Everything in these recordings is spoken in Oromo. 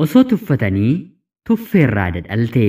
Osoo tuffatanii tuffeerraa dadhalte.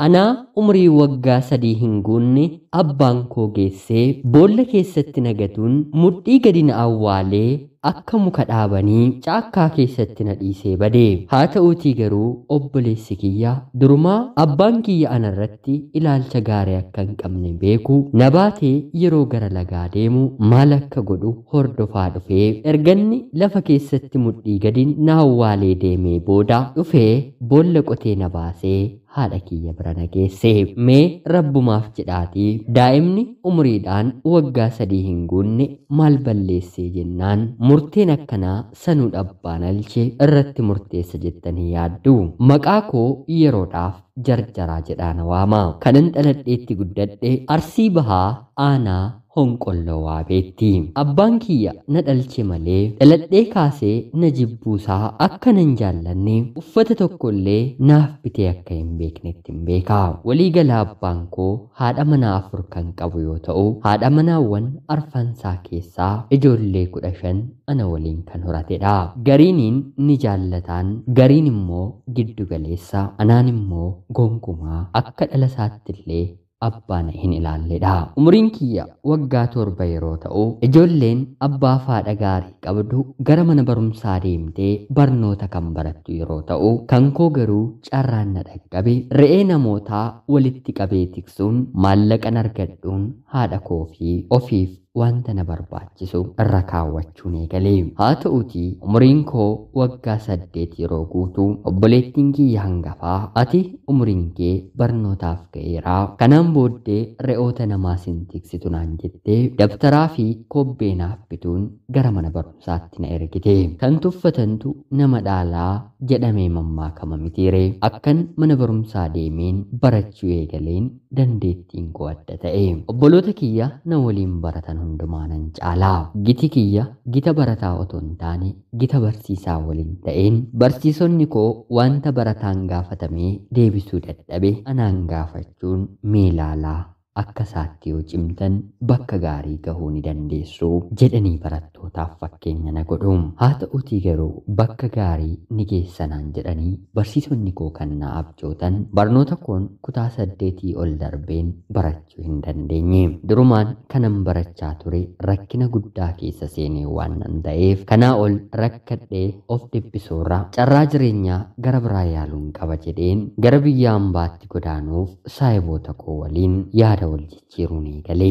Anaa umrii waggaa 3 hin guunne abbaan koo geessee boolla keessatti nagatuun mudhii gadi na awwaalee akka muka dhaabanii caakkaa keessatti na dhiisee bade. Haa ta'uutii garuu obboleessi kiyya durumaa abbaan kiyya anarratti ilaalcha gaarii akka hin qabne beeku na baatee yeroo gara lagaa deemu maal akka godhu hordofaa dhufee erganni lafa keessatti mudhii gadi na awwaalee deemee booda dhufee boolla qotee na baasee haadha kiyya bira na geesse. Mee rabbumaaf jedhaatii daa'imni umriidhaan waggaa 3 hin guunne maal balleessee jennaan murteen akkanaa sanuu abbaan alchee irratti murteessa jettanii yaaddu. Maqaa koo yeroodhaaf Jarjaraa jedhaan waama. Kanan dhaladheetti guddadhe Arsii Bahaa aanaa Honqolloo Waabeetti. Abbaan kiyya na dhalche malee dhaladhee kaasee na jibbuusaa akka nan jaallanne uffata tokkollee naaf bitee akka hin beeknetti hin beeka. Waliigala abbaan koo haadha manaa 4 kan qabu yoo ta'u, haadha manaawwan arfansaa keessaa ijoollee 15 ana waliin kan horatedha. Gariiniin ni jaallataan, gariin immoo giddu galeessa, anaan immoo gonkumaa akka dhala isaattillee abbaan hin ilaalledha. Umriin kiyya waggaa 7 yeroo ta'u, ijoolleen abbaa haadha gaarii qabdu gara mana barumsaa deemtee barnoota kan barattu yeroo ta'u, kan koo garuu carraan na dhaqqabe re'ee namootaa walitti qabee tiksuun maallaqan argadhuun haadha koo fi ofiif wanta na barbaachisu irra kaawwachuun eegale. Haa ta'uutii umriin koo waggaa 8 yeroo guutu obboleettiin kiyya hangafaa ati umriin kee barnootaaf ga'eera, kanaan booddee re'oota namaa sin tiksitu naan jettee dabtaraa fi kobbee naaf bituun gara mana barumsaatti na ergite. Kan tuffatantu nama dhaalaa jedhamee mammaakama mitiire. Akkan mana barumsaa deemeen barachuu eegaleen dandeettiin koo adda ta'e. Obboloota kiyya na waliin baratan hundumaa nan caalaa. Giti kiyya gita barataa otoo hin taane gita barsiisaa waliin ta'een barsiisonni koo wanta barataan gaafatamee deebisuu dadhabe anaan gaafachuun meelaalaa akka isaatti yoo cimtan bakka gaarii gahuu ni dandeessu jedhanii barattootaaf fakkeenya na godhu. Haa ta'uutii garuu bakka gaarii ni geessanaan jedhanii barsiisonni koo kan na abjootan barnoota koon kutaa 8 ol darbeen barachuu hin dandeenye. Durumaan kanan barachaa ture rakkina guddaa keessa seenee waan nan ta'eef kanaa ol rakkadhee of dhiphisuurra carraa jireenyaa gara biraa yaaluun qaba jedheen gara biyya hambaatti godaanuuf saayiboota koo waliin yaada wal jijjiiruun eegale.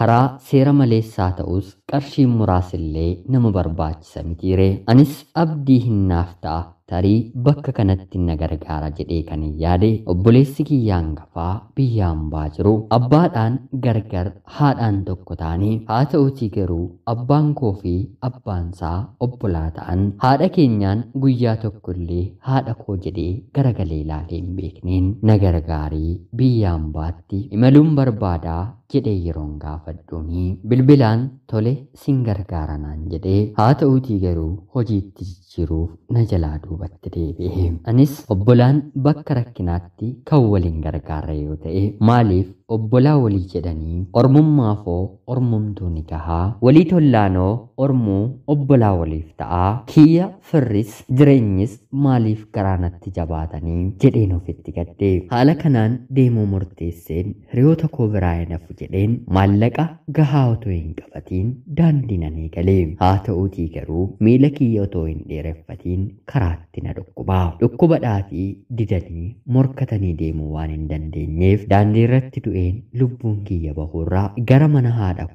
Karaa seera maleessaa ta'us qarshiin muraasillee nama barbaachisa mitiire. Anis abdii hin naaf ta'a, tarii bakka kanatti na gargaara jedhee kan hin yaade obboleessi kiyya hangafaa biyya hambaa jiru abbaadhaan gargar haadhaan tokko ta'anii, haa ta'uutii garuu abbaan koo fi abbaan isaa obbolaa ta'an haadha keenyaan guyyaa tokkollee haadha koo jedhee garagalee ilaalee hin beekneen na gargaarii biyya hambaatti imaluun barbaadaa jedhee yeroon gaafadhuuni bilbilaan tole sin gargaara naan jedhee, haa ta'uutii garuu hojiitti jijjiiruuf na jalaa duubatti deebi'e. Anis obbolaan bakka rakkinaatti kan waliin gargaara yoo ta'e maaliif obbolaa walii jedhanii ormummaafoo ormumtuu ni gahaa, walii tollaanoo ormuu obbolaa waliif ta'aa, kiyya firris jireenyis maaliif garaanatti jabaatanii jedheen ofitti gadde. Haala kanaan deemuu murteesseen hiriyoota koo biraa hin hafu jedheen maallaqa gahaa otoo hin qabatiin daandii nan eegale. Haa ta'uutii garuu miila kiyya otoo hin dheereffatiin karaatti na dhukkuba. Dhukkubadhaatii didanii morkatanii deemuu waan hin dandeenyeef daandii irratti du'een lubbuun kiyya bahuurraa gara mana haadha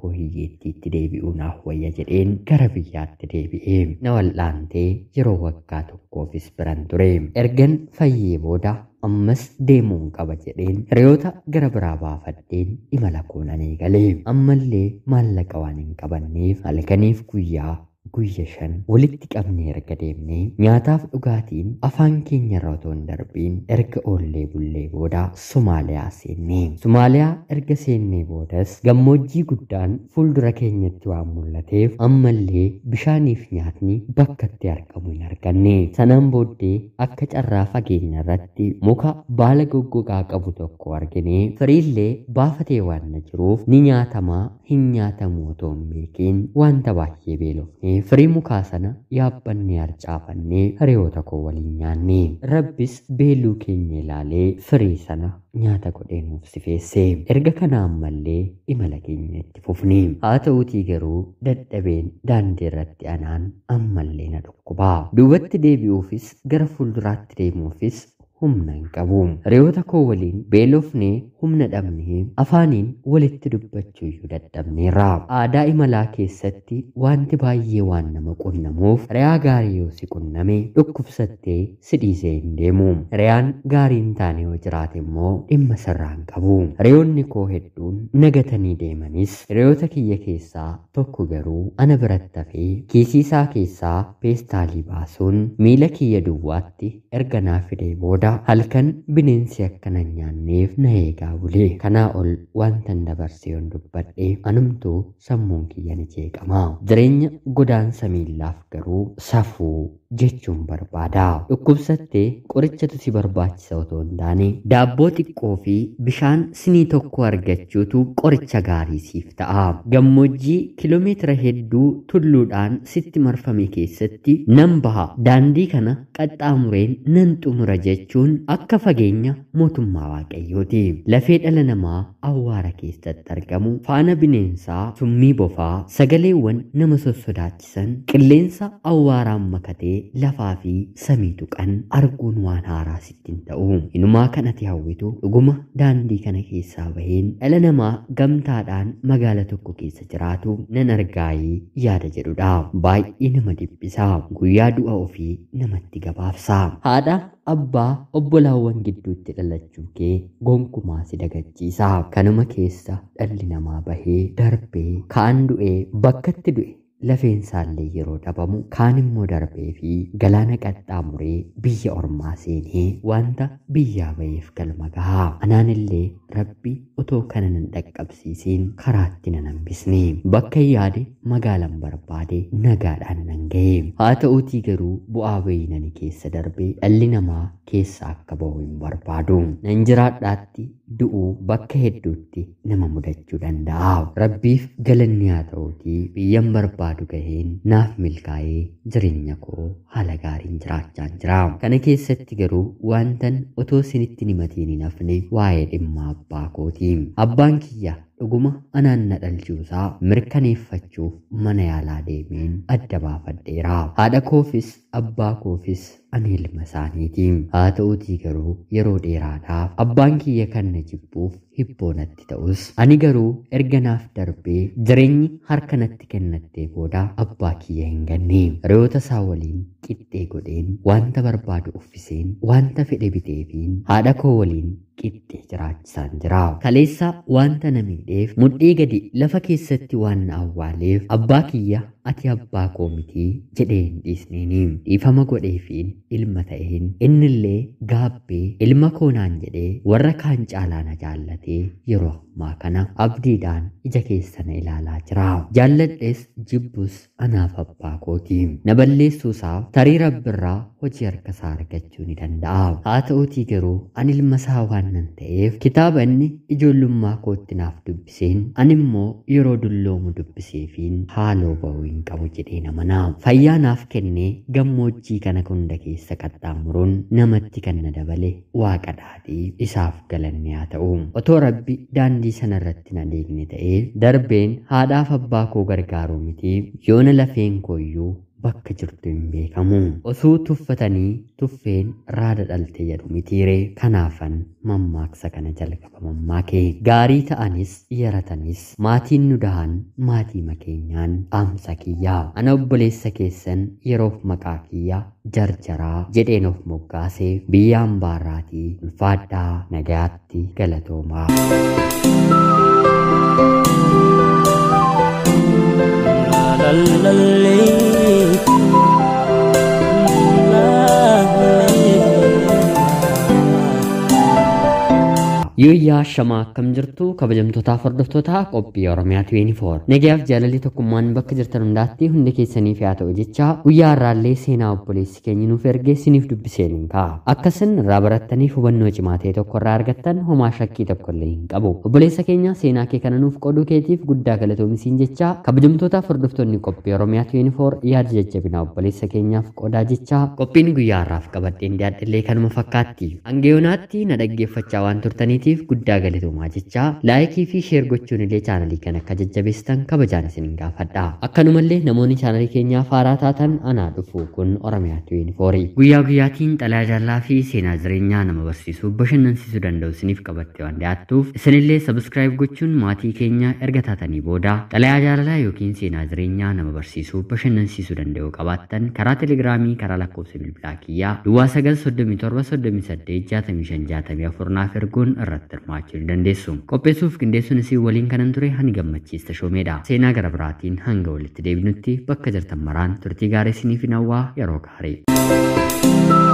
koo hiyyeettiitti deebi'uu naaf wayya jedheen gara biyyaatti deebi'e. Na wal'aantee yeroo waggaa tokkoofis biran ture. Ergan fayyee booda ammas deemuun qaba jedheen hiriyoota gara biraa baafadheen imala koo nan eegale. Ammallee maallaqa waan hin qabanneef halkaniif guyyaa guyya 5 walitti qabnee erga deemnee nyaataaf dhugaatiin afaan keenya irra otoo hin darbiin erga oollee bullee booda Somaaliyaa seenne. Somaaliyaa erga seennee boodas gammoojjii guddaan fuuldura keenyatti waan mul'ateef ammallee bishaaniif nyaatni bakkatti argamu hin arganne. Sanaan booddee akka carraa fageenya irratti muka baala goggogaa qabu tokko arginee firiillee baafatee waan na jiruuf ni nyaatamaa hin nyaatamu otoo hin beekiin wanta baay'ee beelofneef firii mukaa sana yaabbannee harcaafannee hiriyoota koo waliin nyaanne. Rabbis beeluu keenya ilaalee firii sana nyaata godhee nuuf sifeesse. Erga kana ammallee imala keenya itti fufne. Haa ta'uutii garuu dadhabeen daandii irratti anaan ammallee na dhukkuba. Duubatti deebi'uufis gara fuulduraatti deemuufis humna hin qabu. Hiriyoota koo waliin beelofnee humna dhabnee afaaniin walitti dubbachuu iyyuu dadhabneerra. Aadaa imalaa keessatti wanti baay'ee waan nama qunnamuuf hiriyaa gaarii yoo si qunname dhukkubsattee si dhiisee hin deemu. Hiriyaan gaarii hin taane yoo jiraate immoo dhimma sirraa hin qabu. Hiriyoonni koo hedduun nagatanii deemanis hiriyoota kiyya keessaa tokko garuu ana biratti hafee kiisii isaa keessaa peestaalii baasuun miila kiyya duwwaatti erga naa fidee booda halkan bineensi akka na hin nyaanneef na eegaa bule. Kanaa ol wantan dabarsee yoon dubbadhe anumtuu sammuun kiyya ni jeeqama. Jireenya godaansa miillaaf garuu safuu jechuun barbaada. Dhukkubsattee qorichatu si barbaachisa otoo hin taane daabboo xiqqoo fi bishaan sinii tokko argachuutu qoricha gaarii siif ta'a. Gammoojjii kiiloomeetira hedduu tulluudhaan sitti marfame keessatti nan baha. Daandii kana qaxxaamureen nan xumura jechuun akka fageenya mootummaa Waaqayyooti. Lafee dhala namaa awwaara keessatti argamu, faana bineensaa, summii bofaa, sagaleewwan nama sossodaachisan, qilleensa awwaaraan makatee lafaa fi samii tuqan arguun waan haaraa sitti hin ta'u. Inumaa kan ati hawwitu dhuguma daandii kana keessaa baheen dhala namaa gamtaadhaan magaala tokko keessa jiraatu nan argaayii yaada jedhudha. Baay'ee nama dhiphisa. Guyyaa du'a ofii namatti gabaabsa. Haadha abbaa obbolaawwan gidduutti dhalachuu kee gonkumaa si dagachiisa. Kanuma keessa dhalli namaa bahee darbee kaan du'ee bakkatti du'e lafeen isaallee yeroo dhabamu kaan immoo darbee fi galaana qaxxaamuree biyya ormaa seenee wanta biyyaa baheef galma gaha. Anaan illee Rabbi otoo kana nan dhaqqabsiisiin karaatti nan hambisne. Bakka yaade magaalan barbaade nagaadhaan nan gahe. Haa ta'uutii garuu bu'aa bayii nani keessa darbee dhalli namaa keessa akka bahu hin barbaadu. Nan jiraadhaatti du'uu bakka hedduutti nama mudachuu danda'a. Rabbiif galanni haa ta'uutii biyyan barbaadu gaheen naaf milkaa'ee jireenya koo haala gaariin jiraachaa jira. Kana keessatti garuu wantan otoo isinitti himatiin hin hafne waa'ee dhimma abbaa kooti. Abbaan kiyya dhuguma anaan na dhalchuusaa mirkaneeffachuuf mana yaalaa deemeen adda baafadheera. Haadha koofis abbaa koofis ani ilma isaaniiti. Haa ta'uutii garuu yeroo dheeraadhaaf abbaan kiyya kan na jibbuuf hibboo natti ta'us ani garuu erga naaf darbee jireenyi harka natti kennattee booda abbaa kiyya hin ganne. Hiriyoota isaa waliin qixxee godheen wanta barbaadu uffiseen wanta fedhe biteefiin haadha koo waliin qixxee jiraachisaan jira. Kaleessa wanta na miidheef mudhii gadi lafa keessatti waan na awwaaleef abbaa kiyya ati abbaa koo mitii jedhee hin dhiisneeni. Dhiifama godheefiin ilma ta'een innillee gaabbee ilma koo naan jedhee warra kaan caalaa na jaallatee yeroo ammaa kana abdiidhaan ija keessa na ilaalaa jira. Jaalladhes jibbus anaaf abbaa kooti. Na balleessuusaaf tarii rabbirraa hojii harka isaa argachuu ni danda'a. Haa ta'uutii garuu ani ilma isaa waan nan ta'eef kitaaba inni ijoollummaa kootti naaf dubbiseen ani immoo yeroo dulloomu dubbiseefiin haaloo ba'uu hin qabu jedhee namana. Fayyaa naaf kennee gammoojjii kana hunda keessa qaxxaamuruun namatti kan na dabale waaqa dhaatii isaaf galanni haa ta'u. Otoo rabbi daandii sanarratti na deegne ta'ee darbeen haadhaaf abbaa koo gargaaruu miti yoona lafeen kooyyuu bakka jirtu hin beekamu. Osoo tuffatanii tuffeen raada dhalte jedhu mitiire. Kanaafan mammaaksa kana jalqaba mammaake. Gaarii ta'anis yaratanis maatiin nu dahan maatii makeenyaan dhaamsa kiyyaa. Ana obboleessa keessan yeroof maqaa kiyya jarjaraa jedheen of moggaasee biyya hambaarraatii ulfaadhaa nagayaatti galatoomaa. La la la. Yooyyaa shamaa, akkam jirtu kabajamtootaaf hordoftoota qophii Oromiyaa 24. Nagayaaf jaalalli tokkummaan bakka jirtan hundaatti hundi keessaniif haa ta'u jecha, guyyaa har'aallee seenaa obboleessi keenya nuuf erge isiniif dubbiseen hin ka'a. Akkasin irraa barattaniif hubannoo cimaa ta'e tokko irraa argattan homaa shakkii tokko illee hin qabu. Obboleessa keenya, seenaa kee kana nuuf qooduu keetiif guddaa galatoomisiin jecha, kabajamtootaaf hordoftoonni qophii Oromiyaa 24 yaada jajjabinaa obboleessa keenyaaf qoodaa jecha, qophiin guyyaa har'aaf qabadheen dhiyaadhellee kanuma fakkaatti. Hanga yoonaatti na dhaggeeffachaa waan turtaniitiif guddaa galatoomaa jecha, like fi share gochuun illee chaanalii kana akka jajjabeessitan kabajaan isin gaafadha. Akkanumallee namoonni chaanalii keenyaaf haaraa taatan anaa dhufu, kun Oromiyaa 24. Guyyaa guyyaatiin xalayaa jaalalaa fi seenaa jireenyaa nama barsiisuu bashannansiisuu danda'u isiniif qabattee waan dhiyaattuuf, isinillee subscribe gochuun maatii keenya erga taatanii booda, xalayaa jaalalaa yookiin seenaa jireenyaa nama barsiisuu bashannansiisuu danda'u qabaattan karaa Telegiraamii, karaa lakkoofsa bilbilaa kiyyaa duwwaa 9 37 38 65 64 naaf erguun irratti hirmaachuu ni dandeessu. Qopheessuuf qindeessuun isin waliin kanan ture hani Gammachiis Tashoomeedha. Seenaa gara biraatiin hanga walitti deebinutti bakka jirtan maraan turtii gaarii isiniif hawwaa, yeroo gaarii.